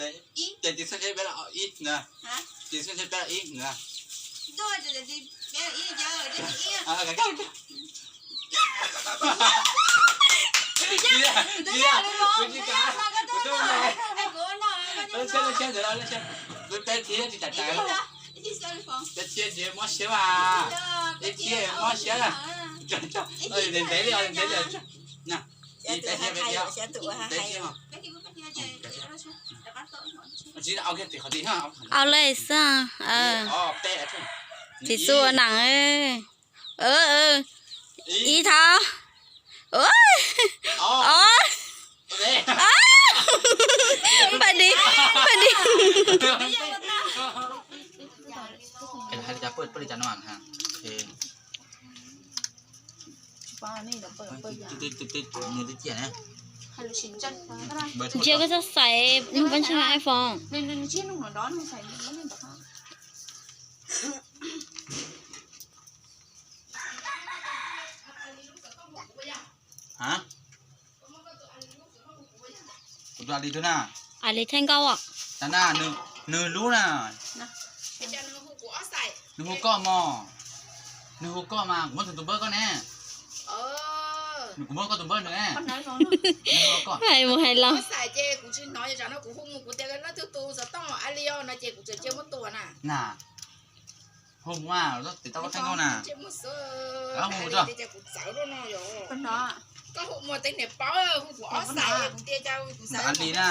Ces tis xub ntshe peb los ib na. Tis xub ntshe peb los ib na. Peb thiab tsis tas tas, peb thiab tsis muab siab as, peb thiab mob siab. Ntev li, ntev li. Peb thiab, peb thiab. Au lej xwb. Tis xub ua neej. Ib thab. Paj di, paj di. Ntsia koj txhob xaiv npab ntshai iPhone. Kuv tus Ali twg na? Ali Theej Nkauj. Nws lub na. Nws hu koj mog. Nws hu koj mas kuv muab tus npawb koj ne. Kuv muab koj tus npawb nws ne. Hais mus hais los. Na, hu mus mas, tes tau koj Theej Nkauj na. Hu mus tso. Ali na.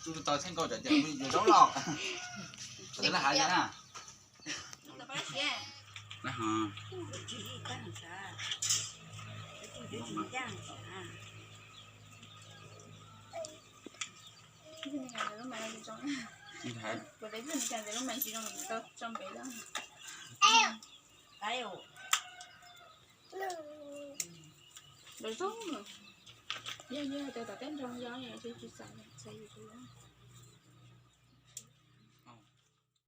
Tus tus tau Theej Nkauj cov tias yuav zaub los. Lawv hais li na. Lawv zoo, yog yog tias tom teb nrog yog tsis txais, txais yus tus.